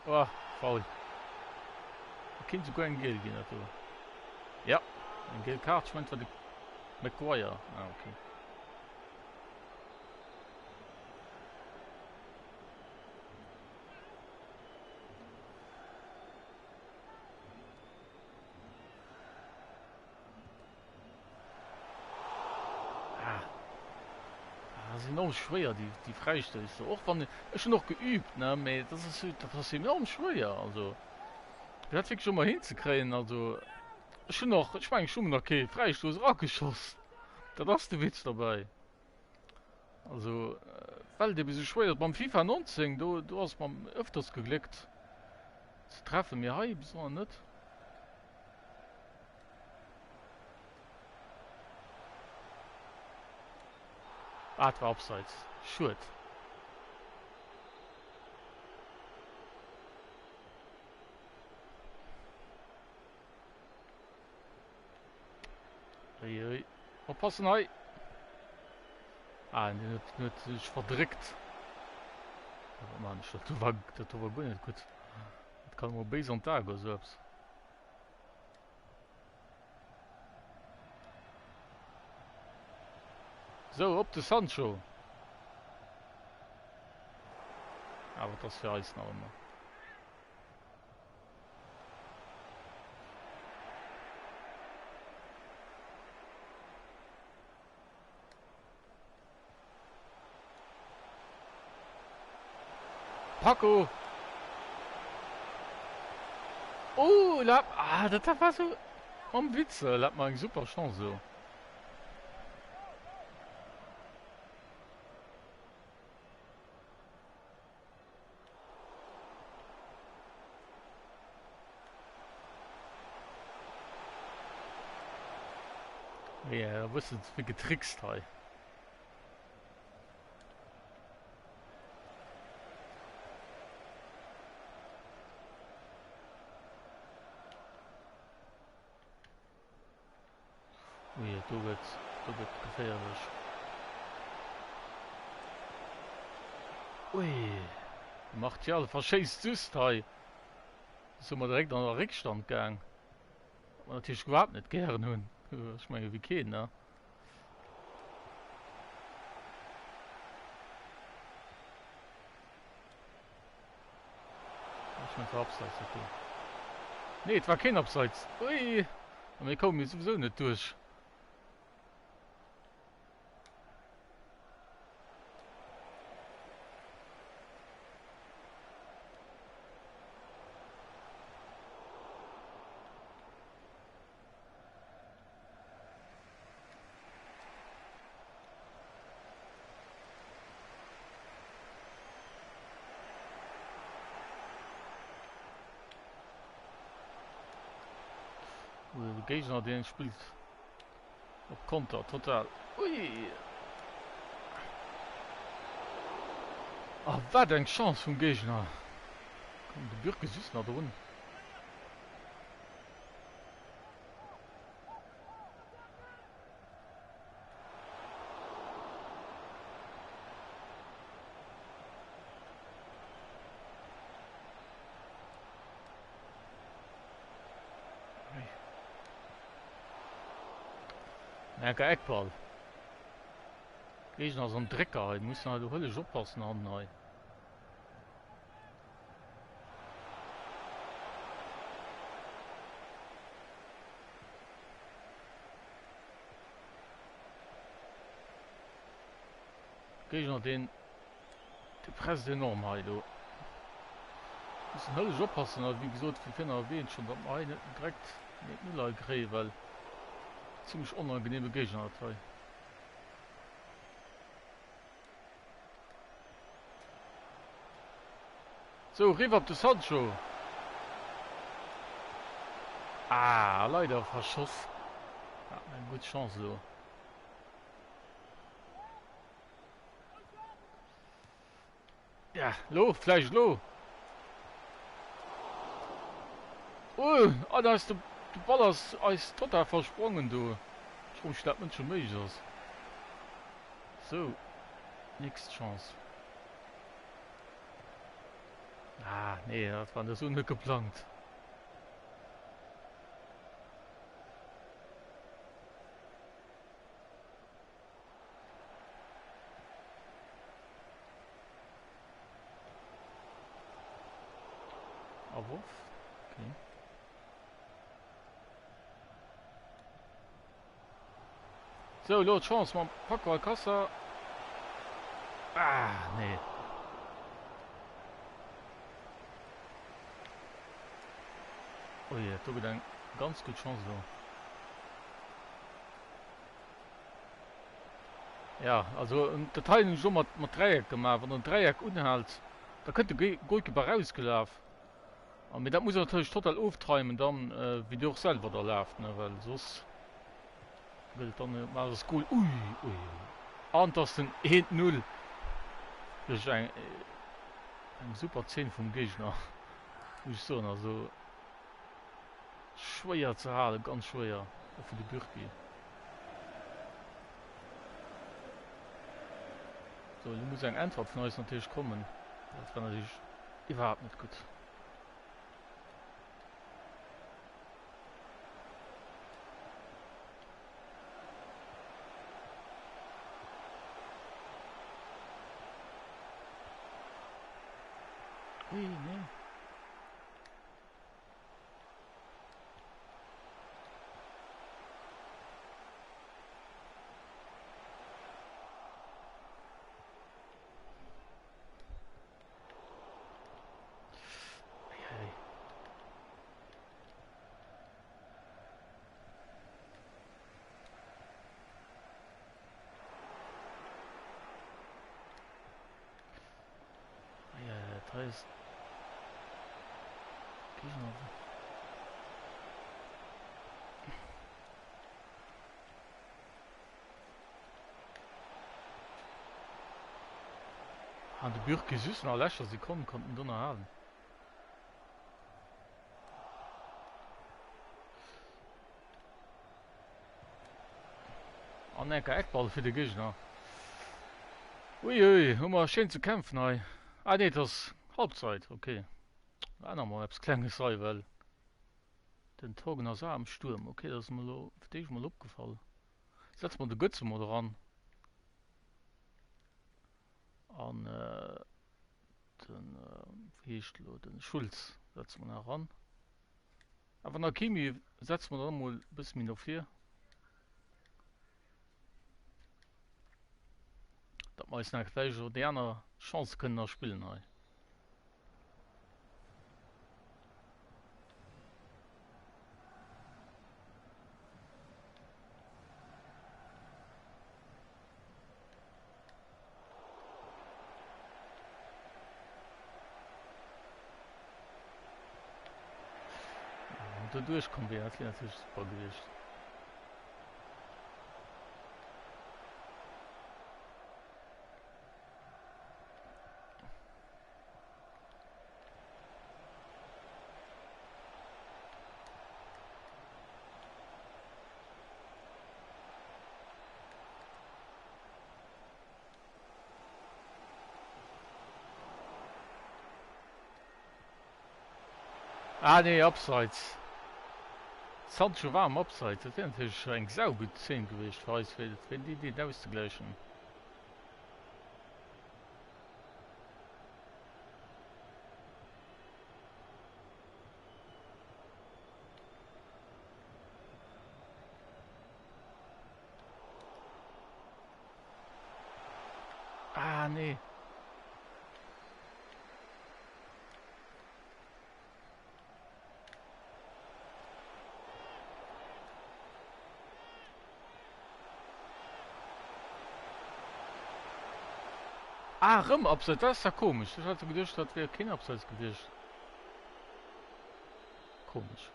Oh, faul. Dat kéint souguer eng giel ginn, dat do. Ja, eng giel Kaart. Ech mengen, et war de Maguire. Ah, okay. Ah. Ah, das ist enorm schwéier, déi, déi Fräistösse. Och wann, ech hunn och geübt, ne, mee das ass, dat ass enorm schwéier, also fir dat wierklech ëmmer hinzekréien, also ech hunn och, ech mengen, ech hunn nach kee Fräistouss erageschoss. Dat ass de Witz derbäi. Also well et ebe sou schwéier ass. Beim FIFA 19 do do ass mer ëfters gegléckt ze treffen, mee hei besonner net. Ah, et war abseits. Schued. Ui, ui. Oppassen hei! Ah, den huet, den huet sech verdréckt. Wat man ech? Dat war, dat war guer net gutt. Dat kann emol béis an d'A goen, sou eppes. Sou, op de Sancho! Awer et ass fir eis nach ëmmer. Paco! Oh, la, ah, dat war so am Witzel, hat mer eng super Chance do. Ja, e bëssen ze vill getrickst hei. Ui, do gëtt, do gëtt geféierlech. Ui, de Martial verschéisst just hei. Ass soumat direkt an der Réckstand gaang. Wat mer natierlech iwwerhaapt net gären hunn. Ech menge wéi keen, ne? Ech mengen et war Abseits dat do. Nee, et war keen Abseits. Ui! A mir koume jo souwisou net duerch. De Géigner deen spillt op Konter total. Ui! A wat eng Chance vum Géigner! Koum de Bürke just nach drun. Enker Eckball. Géigner ass am Drécker hei, muss hei hëlleg oppassen hannen hei. Géigner deen de presst enorm hei do. Mussen hëlleg oppassen a wéi gesot wéi virun erwähnt schonn, datt mer hei net direkt en 1-0 hei kréien, well zimmlech onangenehme Géigner dat hei. Sou, riwwer op de Sancho. Ah, leider verschoss. Ah, eng gutt Chance elo. Ja, lo, vläicht lo. Oh, ah, da ass de, de Ball ass eis total versprongen do. Ech froe mech, wéi dat mënschlech méiglech ass. Sou, nächst Chance. Ah, nee, dat war esou net geplangt. Awurf. Okay. Sou, elo d'Chance mam Paco Alcácer. Ah, nee. Ui, dat do gëtt eng ganz gutt Chance elo. Ja, also dat hei hunn ech elo mat, mat Dräieck gemaach. Wann der en Dräieck unhaalt, da kënnt de Golkipp erausgelaf. A mee dat muss der natierlech total oftimen dann, wéi dir och selwer da laaft, ne, well soss gëtt et dann net ass Goal. Ui, ui, ui. An 't ass den 1, 0 duerch eng eng super Zeen vum Géigner, muss ech soen. Also schwéier ze halen, ganz schwéier, och fir de Bürki. Sou, elo muss eng Äntwert vun eis natierlech kommen. Dat war natierlech iwwerhaapt net gutt. Ui, nee. An de Bürki just nach a leschter Sekonn konnt en do nach halen. An enker Eckball fir de Géigner. Uiui, hu mer schéin ze kämpfen hei. Ah nee, et ass Halbzeit, okay. War nach mol eppes Klenges hei, well den Thorgan ass auch am Stuerm. Okay, dat ass mer elo fir d'éischt mol opgefall. Setze mer de Götze mol eran. An den, wéi heescht elo, den Schulz setze mer nach eran. Awer den Hakimi setze mer dann emol e bësse méi no vir. Datt mer eis nach vläicht och déi aner Chance kënnen erspillen hei. Do duerchkomm wier, dat wier natierlech super gewiescht. Ah nee, Abseits. Sancho war am Abseits. Dat wär natierlech eng saugutt Zeen gewiescht fir eis, fir fir déi déi auszegläichen. Ah nee. Ah, rëm Abseits, dat ass ja komesch. Ech hat geduecht, dat wär keen Abseits gewiescht. Komesch.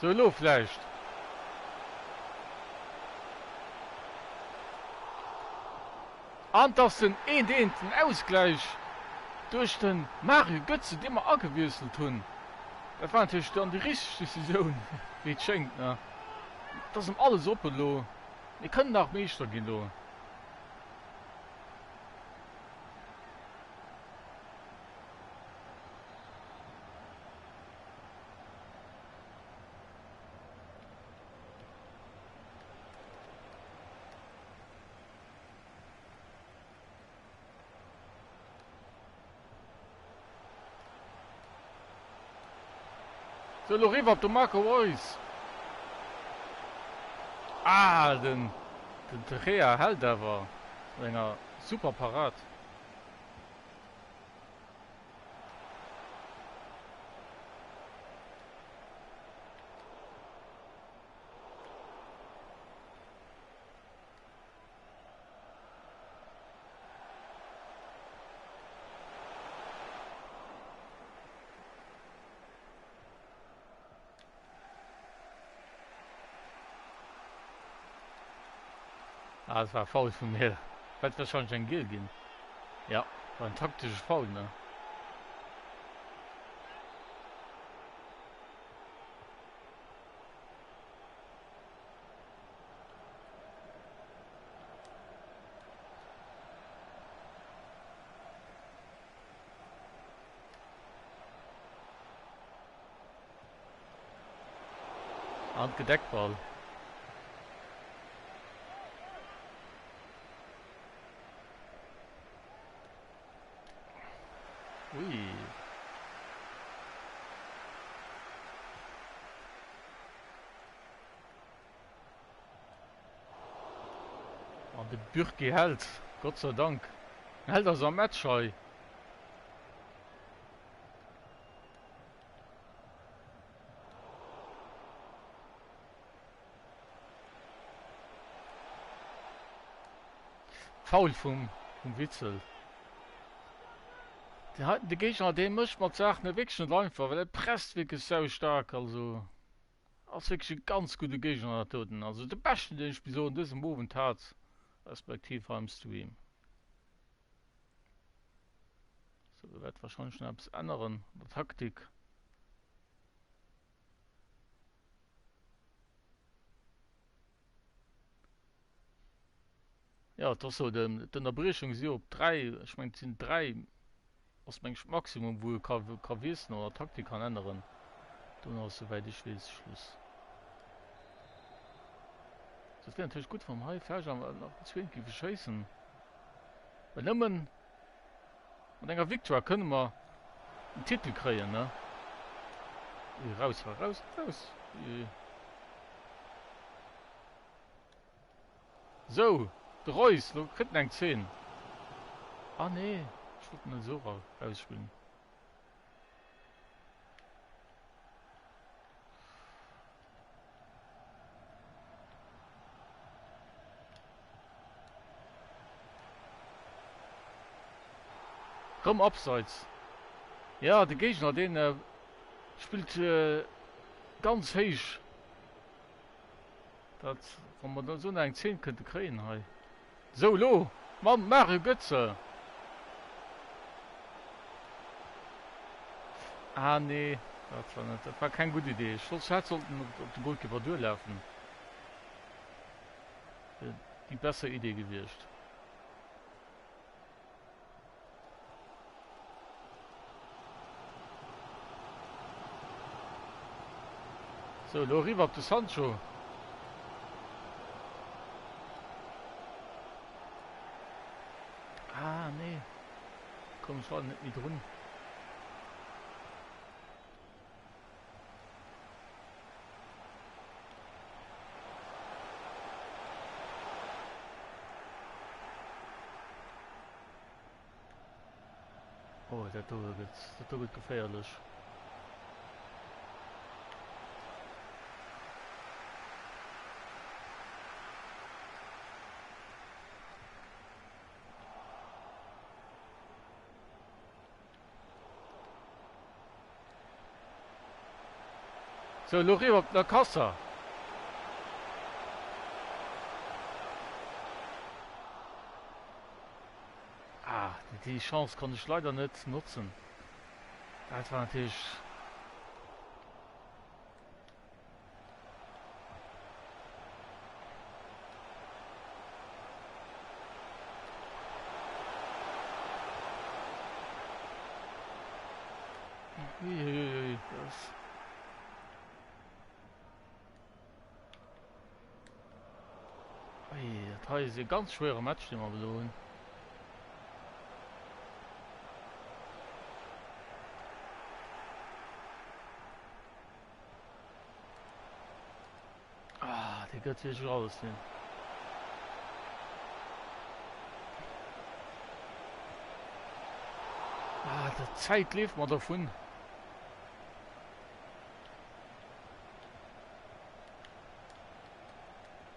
Sou elo vläicht. An 't ass den eent eenten Ausgläich duerch de Mario Götze, dee mer agewiesselt hunn. Dat war natierlech dann déi richteg Decisioun, wéi et schéngt, ne? Et ass ëm alles oppen elo. Mir kënnen nach Meeschter ginn elo. Sou, elo riwwer op de Marco Reus. Ah, den den De Gea hält awer mat enger super Parad. Ah, das war faul vun mir. Wäert wahrscheinlech eng Giel ginn. Ja, war en taktesche Foul, ne? An Gedeckball. Ui. An de Bürki hält, Gott sei Dank. En hält eis am Match hei. Foul vum vum Witzel. Deen heiten, de Géigner, dee mécht mer d'Saach net wierklech net einfach, well e presst wierklech saustaark. Also ass wierklech e ganz gudde Géigner dat doten. Also de beschten, deen ech bis elo un dësem Owend hat, respektiv hei am Stream. Sou, do wäert wahrscheinlech nach eppes änneren an der Taktik. Jo, et ass sou, d'Ënnerbriechung si op 3, ech mengen et sinn 3, ass meng ech d'Maximum wou e ka ka wiesselen oder Taktik kann änneren. Dono ass souwäit ech weess Schluss. Dat wier natierlech gutt wa mer hei vläicht awer nach den zweeten géife schéissen, well nëmmen mat enger Victoire kënne mer den Titel kréien, ne? Ui, raus, raus, raus! Ui. Sou, de Reus, lo kritt en eng Zeen. Ah nee, ech wollt en net esou erausspillen. Rëm Abseits. Ja, de Géigner, deen spillt ganz héich. Dat, wa mer da esou nach eng Zeen kënnte kréien hei. Sou, elo mam Mario Götze. Ah nee, dat war net, dat war keng gutt Idee. Ech wollt, hätt sollten op de Goalkeeper duerlafen. Wier déi besser Idee gewiescht. Sou, elo eriwwer op de Sancho. Ah, nee. Komm ech leider net méi drun. Oh, dat do gëtt, dat do gëtt geféierlech. Sou, elo eriwwer op d'Lakasser. Ah, déi Chance konnt ech leider net notzen. Dat war natierlech... Uiuiui, das. Ui, dat hei ass e ganz schwéiere Match, dee mer elo hunn. Ah, dee gëtt wierklech alles, deen. Ah, d'Zäit leeft mer dervun.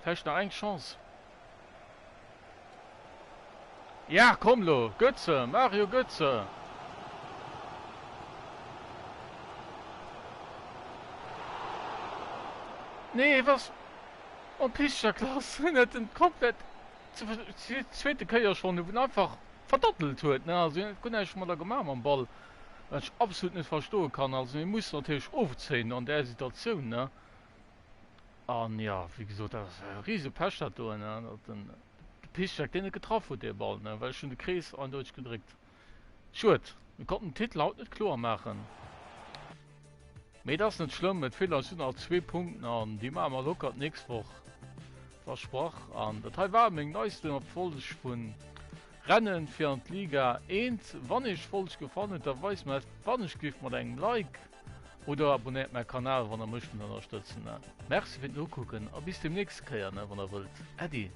Vläicht nach eng Chance. Ja, komm lo! Götze! Mario Götze! Nee, was? Mam Piszczek lass! Hien huet en komplett zweete Kéier schonn wou en einfach verdaddelt huet, ne? Also hien huet guer näischt mat der gemaach mam Ball, wat ech absolut net verstoe kann. Also hie muss natierlech ofzéien an där Situatioun, ne? An jo, wéi gesot, dat ass e rise Pech dat doen, ne? Datt den de Piszczek deen net getraff huet dee Ball, ne? Well ech hunn de Krees eindeuteg gedréckt. Schued, mir konnten den Titel haut net kloer maachen. Mee et ass net schlëmm, et feelen eis just nach zwee Punkten an déi maache mer locker d'nächst Woch. Versprach. An dat hei war meng neisten Erfolleg vun Rennen fir an d'Liga 1. Wann iech d'Folg gefall huet, da weist mer dat wannechgelift mat engem Like oder abonnéiert mäi Kanal wann der mech wëllt ënnerstëtzen. Merci fir d'Nokucken a bis demnächst Kéier, wann der wëllt. Äddi.